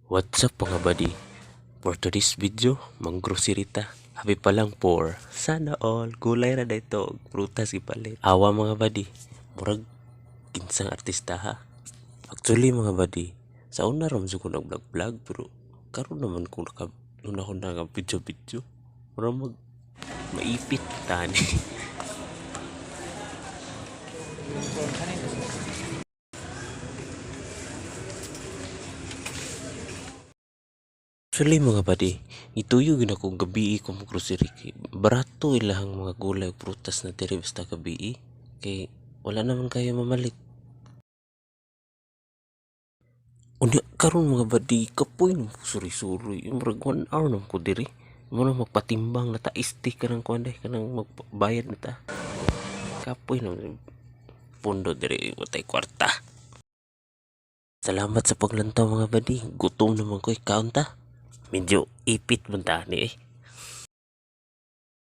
What's up, mga buddy? For today's video, mang-grocery ta. Happy pa lang for sana all gulay ra dito, prutas gipalit. Awa, mga buddy, murag kinsang artista ha. Actually, mga buddy, sa una ra man ko nag-vlog vlog, pero karon naman ko naka nung ako nag video video. Murag mag maipit tani. Actually, mga buddy, ituyo gid ako gabii ko mo grocery kay barato ilahang mga gulay ug prutas na diri basta gabii kay wala naman kayo mamalit. Unya karon, mga buddy, kapoy na ko suri-suri. Murag 1 hour na ko diri. Mo na magpatimbang na ta isti kanang kuan day, kanang magbayad na ta. Kapoy na pundo diri, watay kwarta. Salamat sa paglantaw, mga buddy. Gutom naman ko, kaon ta. Medyo ipit man ta ni eh.